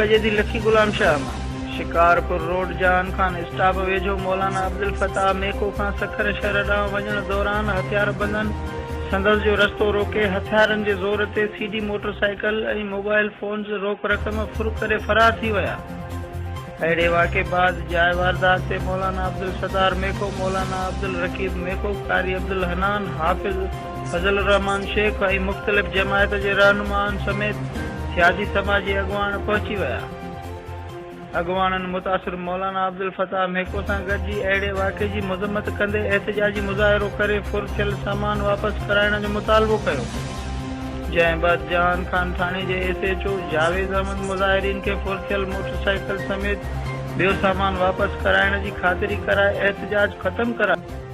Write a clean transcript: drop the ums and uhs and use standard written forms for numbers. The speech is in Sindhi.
ڪجي ٿي لکي غلام شاهه مان. شڪارپور روڊ جهان خان اسٽاپ ويجهو مولانا عبدالفتاح ميکو کان سکر شهر ڏانهن وڃڻ دوران هٿياربندن سندس جو رستو روڪي هٿيارن جي زور تي C D motorcycle ۽ mobile phones روڪ رقم ڦر ڪري فرار ٿي ويا. اهڙي واقعي بعد جاء واردات تي مولانا عبدالستار ميکو، مولانا عبدالرقيب ميکو، قاري عبدالحنان، حافظ فضل الرحمان شيخ ۽ مختلف جماعت جي رهنمائن سميت سياسي سماجي اڳواڻ پهچي ويا. اڳواڻن متاثر مولانا عبدالفتاح ميکو سان گڏجي اهڙي واقعي جي مذمت ڪندي احتجاجي مظاهرو ڪري ڦر ٿيل سامان واپس ڪرائڻ جو مطالبو ڪيو. جنهن بعد جهان خان ٿاڻي جي S H O Javed Ahmed مظاهرين کي ڦر ٿيل موٽر سائيڪل سميت ٻيو سامان واپس ڪرائڻ جي خاطري ڪرائي احتجاج ختم ڪرايو.